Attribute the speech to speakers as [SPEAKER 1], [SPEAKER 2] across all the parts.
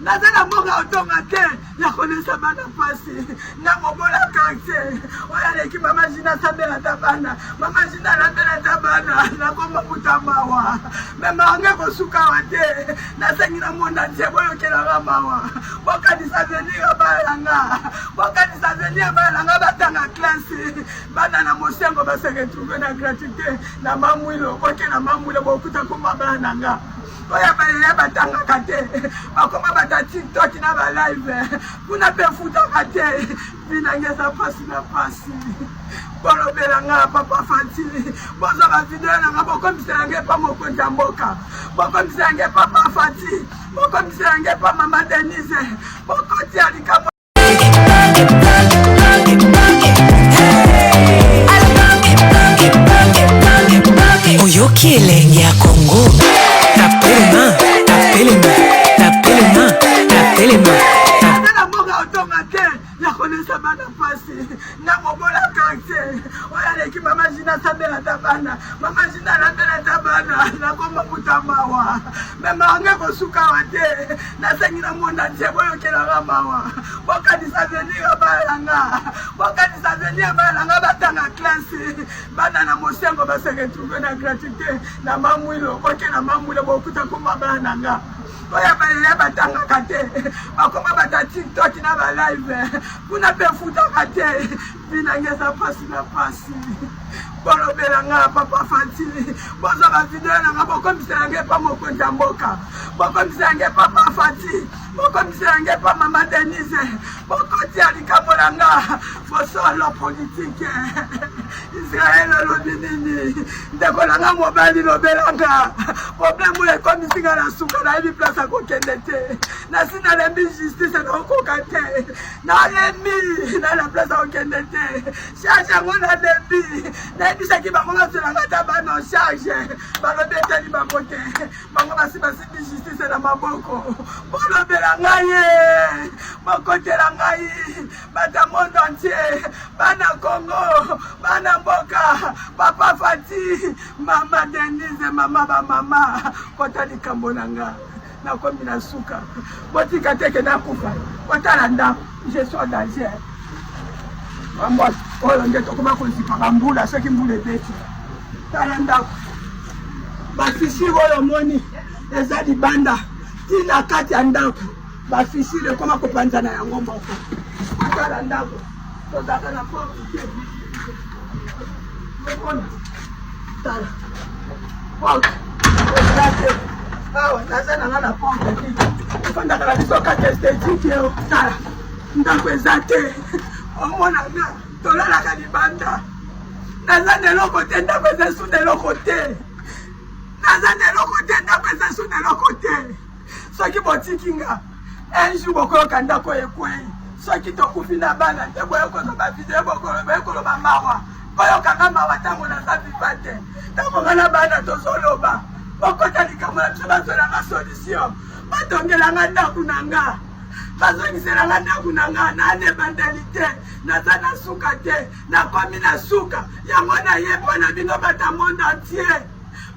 [SPEAKER 1] Naza na mbongo ya kotonga te ya kolesa bana mpasi na mobola quartier oyo aleki mama Gina asambela ata bana mama Gina alambela ata bana nakoma moto mawa me mawa nge kosuka awa te nasengi na monde entier boyokelanga mawa bokanisa avenir ya bana na nga bokanisa avenir ya bana na nga batanga classe bana na mosengo ba se retrouve na gratuité na mamwilo boke na mamwilo bokuta koma bana na nga oyo bayaya batangaka te bakoma bata tiktok na balive kuna mpe efutaka te binange eza mpasi na mpasi bolobela nga papa fanti bozwa bavideo na nga bokomisela nga epa mokonzi ya mboka bokomisela nga epa papa fanti bokomisela nga epa mama denise bokotia likambo.
[SPEAKER 2] Oyoki elengi ya Congo. Tapelema, tapelema, tapelema, tapelema.
[SPEAKER 1] Naza na mboka otonga te ya kolesa bana mpasi na mobola quartier oyo aleki mama Gina asambela ata bana mama Gina alambela ata bana nakoma moto mawa me mawa nge kosuka awa te nasengi na monde entier boyokelanga mawa bokanisa avenir ya bana na nga bokanisa avenir ya bana na nga batanga classe bana na mosengo ba se retrouve na gratuité na mamwilo boke na mamwilo bokuta koma bana na nga oyo bayaya batangaka te bakoma bata tiktok na balive kuna mpe efutaka te binange eza mpasi na mpasi bolobela nga papa fanti bozwa bavideo na nga bokomisela nga epa mokonzi ya mboka bokomisela nga epa papa fanti bokomisela nga epa mama denise bokotia likambo na nga bosolo politike israel olobi nini ndeko na nga mobali lobelanga problème oyo ekomisi nga na suka nayebi place akokende te nasi nalembi justice nakokoka te nalembi na na place akokende te charge yango nalembi nayebisaki bango bazwelanga ata bana charge balobi etali bango te bango basi basimbi justice na maboko bolobela ngai ye bokotela ngai bata monde entier bana congo bana mboka papa fati mama denise mama bamama kota likambo na nga nakomi na suka botika te ke nakufa kotala ndako je suis en danger bambote oyo nde tokoma kozipa bambula soki mbula ebeti tala ndako bafisire oyo omoni eza libanda ntina kati ya ndako bafisire ekoma kopanzana yango moko tala ndako tozalaka na porte te omona tala porte eza te awa naza nanga na porte te efandaka na biso kaka estetike yo tala ndako eza te omona nga tolalaka libanda naza na eloko te ndako eza su na eloko te naza na eloko te ndako eza su na eloko te soki botiki nga un jour bokoyoka ndako ekwei soki tokufi na bana te boye kozwa bavideo boye koloba mawa boyoka nga mawa ntango naza viva te ntango nga na bana tozoloba bokota likambo na biso bazwelanga solution batongela nga ndako na nga bazongisela nga ndako na nga na ebandeli te naza na suka te nakomi na suka yango naye mpo na bino bata monde entier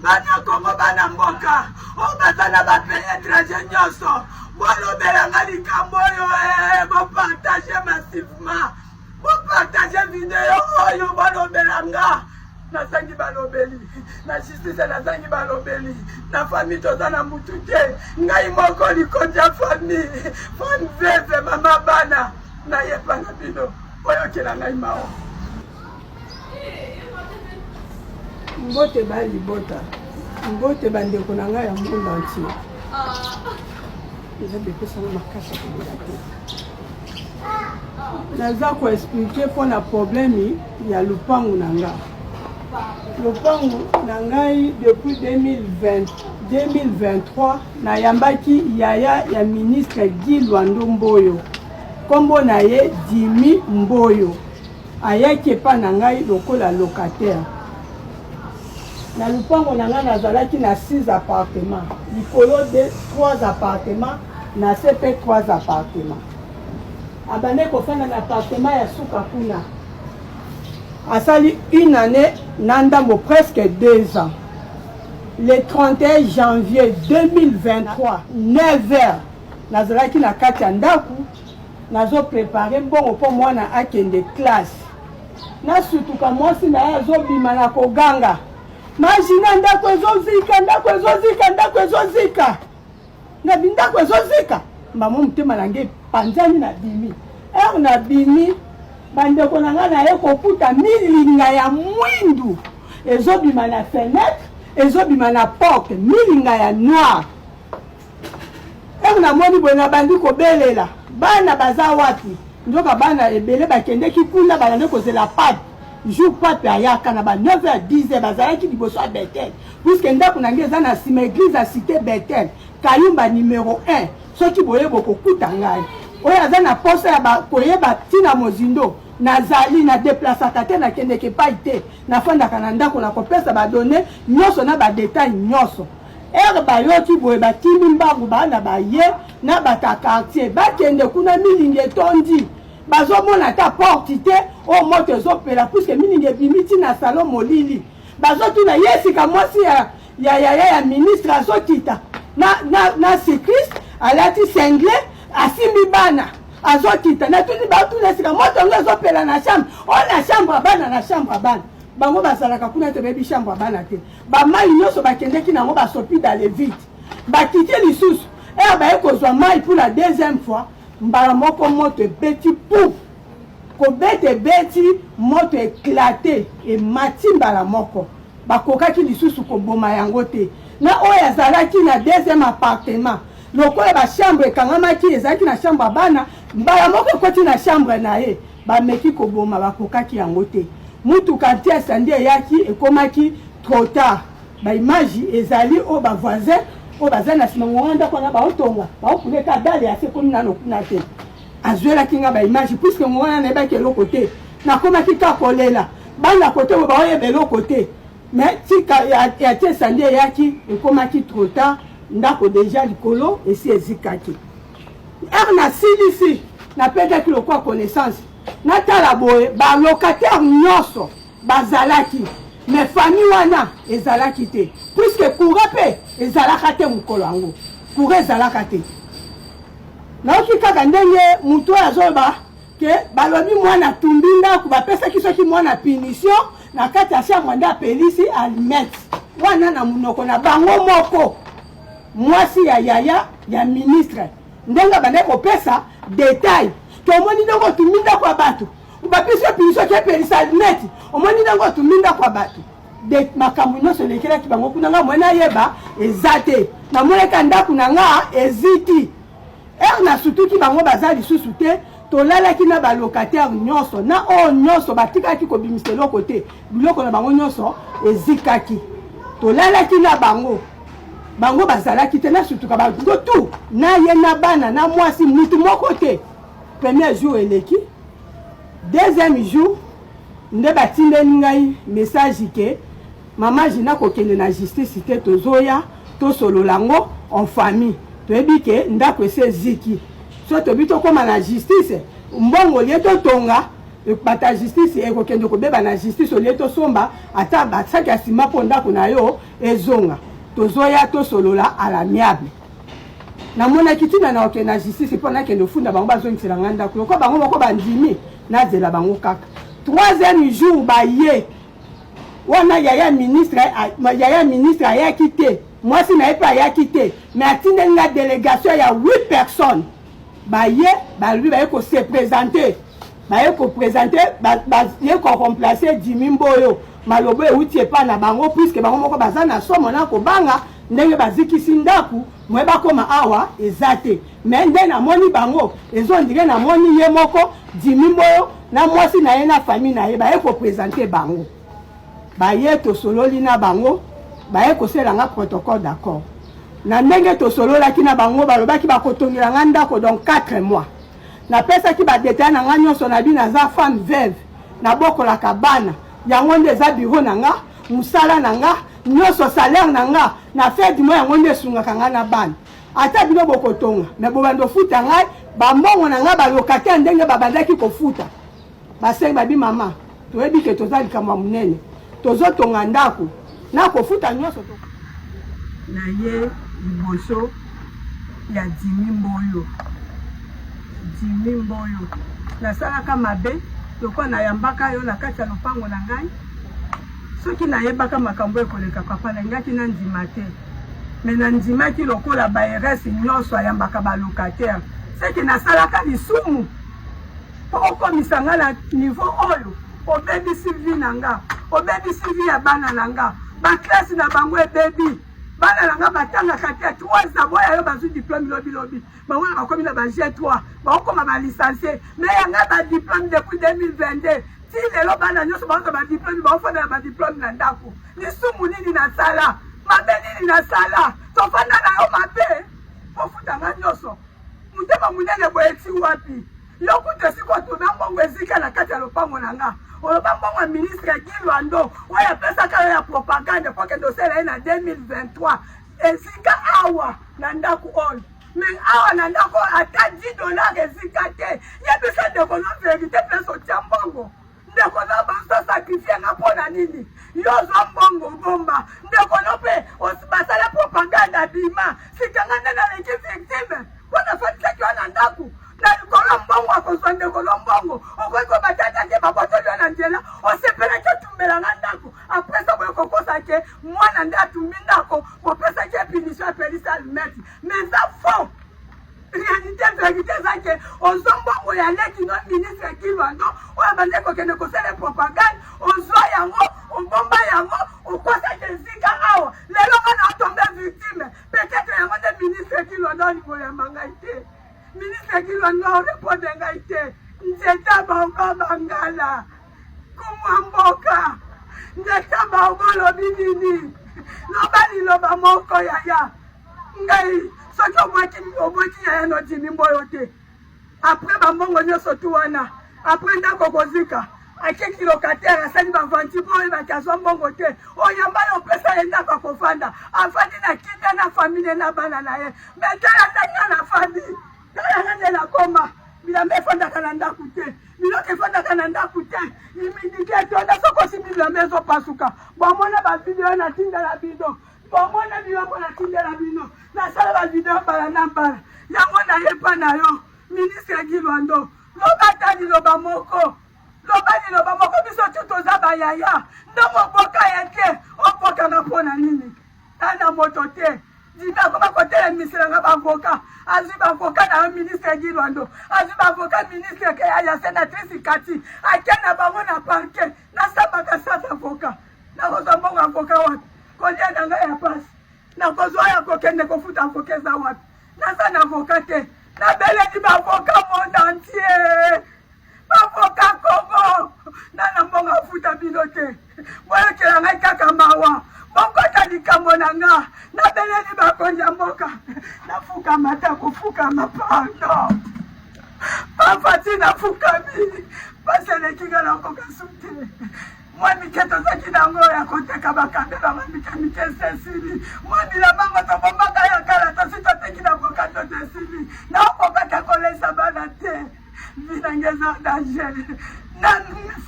[SPEAKER 1] bana kongo bana mboka oyo baza na bapays étranger nyonso bolobela nga likambo oyo eh, bopartage massivement bopartage video oyo bolobela nga nazangi balobeli na justice nazangi balobeli na famille toza na mutu te ngai moko likonzi ya famille femme veve mama bana nayepa na bino boyokela ngai mawa Mbote ba libota, mbote bandeko na ngai ya monde entier. Nzambe epesanga makasi ya koloba te. Naza koexplike mpo na problème ya lupangu na nga. Lopangu na ngai depuis 2020, 2023 nayambaki yaya ya ministre Guy Luando Mboyo, nkombo na ye Dimi Mboyo. Ayaki epai na ngai lokola locataire. Na lupango na ngai nazalaki na 6 appartements, likolo de 3 appartements, na se mpe 3 appartements. Abandaki kofanda na appartement ya suka kuna. Asali une année na ndambo presque 2 ans. Le 31 janvier 2023, 9 heures. Nazalaki na kati ya ndako nazo prepare mbongo mpo mwana akende classe. Nasutuka mwasi na ye azobima na koganga, Majina, ndako ezozika, ndako ezozika, ndako ezozika. Nabi ndako ezozika, mbamo motema na ngai epanzani, nabimi. Heure nabimi, bandeko na ngai naye kokuta milinga ya mwindu ezobima na fenetre, ezobima na porte, milinga ya noir. Heure namoni boye nabandi kobelela, bana baza wapi? Nzoka bana ebele bakendeki kuna, balandi kozela pape. Jour pape ayaka na ba 9 h 10 h bazalaki liboso ya Bethel, puisque ndako na ngai eza na nsima eglise ya cité Bethel, Kayumba numero 1. Soki boye bokokuta ngai. Oyo aza na posa ya koyeba ntina mozindo, nazali na deplasaka te, nakendeke epai te, nafandaka na ndako, nakopesa badonne nyonso na badetail nyonso. Heure bayoki boye bakimi mbangu, bana baye na bato ya quartier bakende kuna, milingi etondi, bazomona ata porte te oyo moto ezopela, puisque milingi ebimi ti na salon molili. Bazotuna ye sika mwasi ya ya yaya ya ministre azokita na, na, na cycliste alati singlet asimbi bana azokita. Natuni batuna esika moto yango ezopela na chambre oyo, na chambre ya bana, na chambre ya bana bango bazalaka kuna te, bayebi chambre ya bana te. Bamai nyonso bakendeki nango basopi dans le vide, bakiti lisusu ere baye kozwa mai pour la deuxième fois, mbala moko moto ebeti pu kobeta, ebeti moto eklate, emati mbala moko, bakokaki lisusu koboma yango te. Na oyo azalaki na deuxième appartement, lokola bachambre ekangamaki, ezalaki na chambre ya bana, mbala moko ekoti na chambre na ye, bameki koboma, bakokaki yango te. Mutuka anti-incendie eyaki, ekomaki trop tard. Baimage ezali oyo bavoisin oyo baza na nsima ngonga ndako wana baotonga baokuna eka dale ya se ekomi nano kuna te. Azwelaki nga baimage puiske ngonga wana nayebaki eloko te, nakomaki kaka kolela, bana kote oyo baoyeba eloko te. Mais tika ya tie sandi eyaki, ekomaki trop tard, ndako deja likolo esi ezikaki. Heure nasilisi, napetaki lokwa connaissance, natala boye balocataire nyonso bazalaki, mais famille wana ezalaki te, puisque courant mpe ezalaka te mokolo yango, courant ezalaka te. Nayoki kaka ndenge motu oyo azoloba ke balobi mwana atumbi ndako, bapesaki soki mwana punition na kati ya chambre nde apelisi allumette wana na monoko na bango moko. Mwasi ya yaya ya ministre ndenge abandaki kopesa detail, tomoni ndenge otumbi ndako ya bato, bapesi yo punition ke epelisa allumette, omoni ndenge otumbi ndako ya bato. De makambo nyonso elekelaki bango kuna, nga mwe nayeba eza te, namonaka ndako na nga eziki. Heure nasutuki bango baza lisusu te, tolalaki na balocataire nyonso na oyo nyonso batikaki kobimisa eloko te, biloko na bango nyonso ezikaki. Tolalaki na bango, bango bazalaki te, nasutuka bango tu na ye na bana na mwasi mutu moko te. Premier jour eleki, deuxième jour nde batindeli ngai message ke mama Gina kokende na justice te, tozoya tosolola yango en famille, toyebi ke ndako esi eziki, so tobi tokóma na justice, mbongo lie totonga bata justice ekokende kobeba na justice, olie tosomba ata basaki ya nsima mpo ndako na yo ezonga, tozoya tosolola à l'amiable. Namonaki ntina na okende na justice mpo nakende ofunda bango bazongisela ngai ndako, lokola bango moko bandimi, nazela bango kaka. Troisième jour baye wana, yaya ministre, yaya ministre ayaki te, mwasi na ye mpe ayaki te, mais atindeli nga délégation ya 8 personnes. Baye balobi baye kose présenter, baye koprésente, baye koremplace Jimi Mboyo. Malobo euti epai na bango, puiske bango moko baza na somo na kobanga ndenge bazikisi ndako, moye bakóma awa eza te. Me nde namoni bango ezondire, namoni ye moko Jimi Mboyo na mwasi na ye na famille na ye baye koprésente bango. Baye tosololi na bango, baye kosela nga protocole d'accord. Na ndenge tosololaki na bango, balobaki bakotongela nga ndako donc 4 mois. Napesaki badetail na nga nyonso, na bino naza femme veuve, nabokolaka bana, yango nde eza bureau na nga, mosala na nga nyonso, salaire na nga na fin du mois yango nde esungaka nga na bana. Ata bino bokotonga me bobanda ofuta ngai bambongo na ngai balocataire ndenge babandaki kofuta. Basengi babi mama, toyebi ke toza likambo ya monene, tozotonga ndako na kofuta nyonso na ye liboso. ya Jimmy Mboyo. Jimmy Mboyo, nasalaka mabe lokola nayambaka yo na kati ya lopango na ngai. Soki nayebaka makambo ekoleka papa, nalingaki nandima te, me nandimaki lokola baerese nyonso ayambaka balocataire, seke nasalaka lisumu mpo okomisa ngai na niveau oyo. Obebisi vie na nga, obebisi vie ya bana na nga, baklase na bango ebebi. Bana na nga batangaka te, 3 ans boya yo bazwi diplome lobi lobi, bango wana bakomi na ba G3, bakokoma ba licencie, mais ya nga ba diplome depuis 2022 ti lelo bana nyonso bazwa ba diplome, baofanda na ba diplome na ndako. Lisumu nini nasala? Mabe nini nasala? Tofanda na yo mabe, ofuta nga nyonso. Motema monene boye ti wapi? Yo kutu esika otuna mbongo ezika na kati ya lopango na nga, oloba mbongo ya ministre Guy Loando oyo apesaka yo ya propagande mpo kende osala ye na 2023 ezika awa na ndako oyo, mais awa na ndako oyo ata 10 dollars ezika te. Yebisa ndeko no verite place otia mbongo. Ndeko na bazo sacrifier nga mpo na nini? Yo ozwa mbongo obomba, ndeko no mpe basala propagande abima. Sika nga nde naleki victime mpo nafandisaki yo na ndako na likolo mbongo akozwa ndeko no mbongo okoki kobatata te babotoli yo na nzela osepelaki otumbela nga ndako apres sa boye kokosa ke mwana nde atumbi ndako bopesaki ye punition apelisi alumete mais eza faux. Realite verite eza ke ozwa mbongo ya leki no ministre Kilwando oyo abandaki kokende kosala propagande, ozwa yango obomba yango okosaki ezika awa lelo nga na otombe victime. Peut-être yango nde ministre Kilwando alingi oyamba ngai te, ministre Kilwando arepondre ngai te. Nzeta bango bangala kumwa mboka nzeta bango olobi nini? Loba liloba moko yaya. Ngai soki obwaki obwaki yaya no Jimmy Mboyo te, après bambongo nyonso tu wana, après ndako kozika, akeki locataire asali baventure mpo oyebaki azwa mbongo te, oyamba ye opesa ye ndako akofanda, afandi na kimia na famille na bana na ye. Me tala ndenge nafandi, tala nga nde nakoma, bilamba efandaka na ndako te, biloko efandaka na ndako te, humidité etonda, soki osimbi bilamba ezopasuka. Bomona bavideo natindela bino, Bomona biloko natindela bino, nasala ba video mbala na mbala, yango naye epa na yo ministre Guy Loando, loba ata liloba moko, loba liloba moko, biso tu toza bayaya, ndongo oboka ye te, obokanga mpo na nini? Ana moto te Jimmy akoma kotelemisela nga bavoka, azwi bavoka na yo ministre Guy Loando, azwi bavoka ministre ya senatrice Kati, ake na bango na parquet, nasambaka sans avocat. Nakozwa mbongo avoka wapi? Kolia na ngai ya pasi nakozwa ya kokende kofuta avoka eza wapi? Naza na avoka te, nabeleli bavoka monde entier, bavoka Congo, na na mbongo afuta bino te. Boyokela ngai kaka mawa, bokota likambo na nga. Nabeleli bakonzi ya mboka, nafukama ta kofukama, pardon pafati, nafukami pasi eleki nga, nakoka su te. Mwa mike tozaki na yango ya koteka bakabelo yango mike mike esesili. Mwa bilamba yango tobombaka ya kala tosi toteki na mboka ndoto esili. Nakoka te kolesa bana te. Vie na ngai eza danger. Na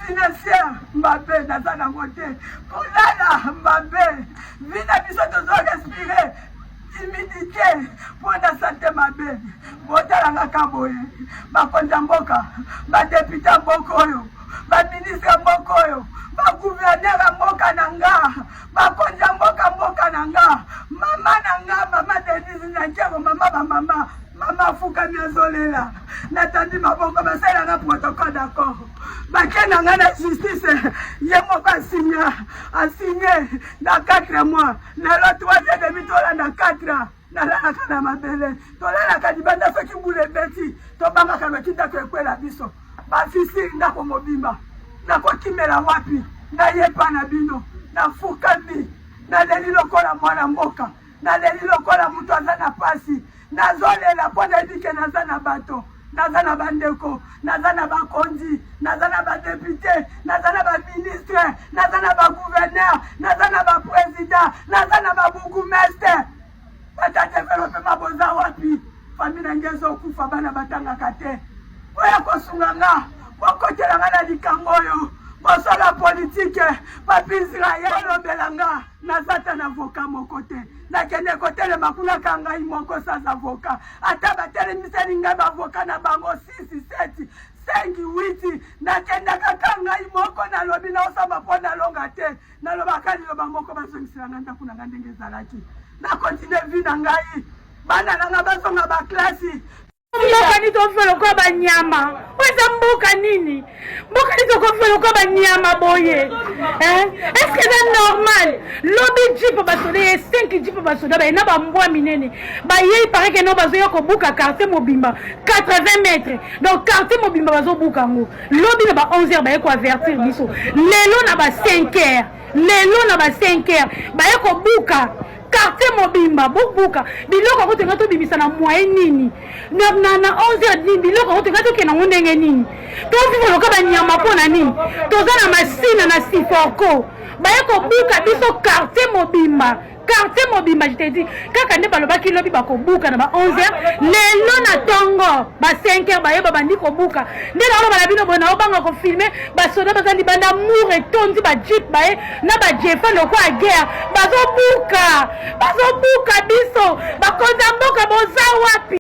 [SPEAKER 1] financière mabe naza nango te. Kolala mabe. Vie na biso tozo respirer humidité mpo na sante mabe. Botala nga ka boye. Bakonzi ya mboka, badepute ya mboka oyo, baministre ya mboka oyo, bagouverneur ya mboka na nga, bakonzi ya mboka mboka na nga, mama na nga, mama Denise Nyankero, mama bamama, mama afukami azolela, natandi maboko, basala nga protocole d'accord, bake na nga na justice, ye moko asinya, asigne na 4 mois, lelo 3 et demi tolanda 4 ans. Nalalaka na mabele, tolalaka libanda soki mbula ebeti, tobangaka noki ndako ekwela biso. Bafisiri ndako mobimba, nakokimela wapi? Nayepa na bino, nafukami, naleli lokola mwana mboka, naleli lokola moto aza na pasi, nazolela mpo nayebi ke naza na bato, naza na bandeko, naza na bakonzi, naza na badepute, naza na baministre, naza na bagouverneur, naza na bapresident, naza na babourgmestre. Bata developema boza wapi? Famille na ngai ezokufa, bana batangaka te. Boya kosunga nga, bokotela nga na likambo oyo. Bosala politike, Papi Israel olobela nga, naza ata na avocat moko te. Nakende kotelema kuna ka ngai moko sans avocat. Ata batelemiseli ngai ba avocat na bango 6, 7, 5, 8, nakendaka ka ngai moko. Nalobi naosamba mpo nalonga te. Nalobaka liloba moko, bazongisela ngai ndako na ngai ndenge ezalaki. Na continue vie na ngai, bana na ngai bazonga baklasi.
[SPEAKER 3] Mboka nini tokofi lokola banyama? Oyo eza mboka nini? Mboka nini tokofi lokola banyama boye? Est-ce que eza normal? Lobi jipe basoda ye 5 jipe basoda baye na bambwa minene bayei pareke no bazoya kobuka quartier mobimba 80 mètres, donc quartier mobimba bazobuka yango. Lobi na ba 11 heures baye koavertir biso, lelo na ba 5 heures, lelo na ba 5 heures baye kobuka quartier mobimba. Bobuka biloko yango, tolinga tobimisa na moyen nini? Na 11 heures nini biloko yango tolinga tokende yango ndenge nini? Tovivre loka banyama mpo na nini? Toza na Masina na Siforco, baye kobuka biso quartier mobimba, quartier mobimba. Je te dis, kaka nde balobaki lobi bakobuka na ba 11 heures, lelo na ntongo ba 5 heures bayeba bandi kobuka. Nde naoloba na bino boye, naobanga kofilmer. Basoda baza libanda, mur etondi, bajeep baye na bajefa lokola guerre, bazobuka, bazobuka biso. Bakonzi ya mboka boza wapi?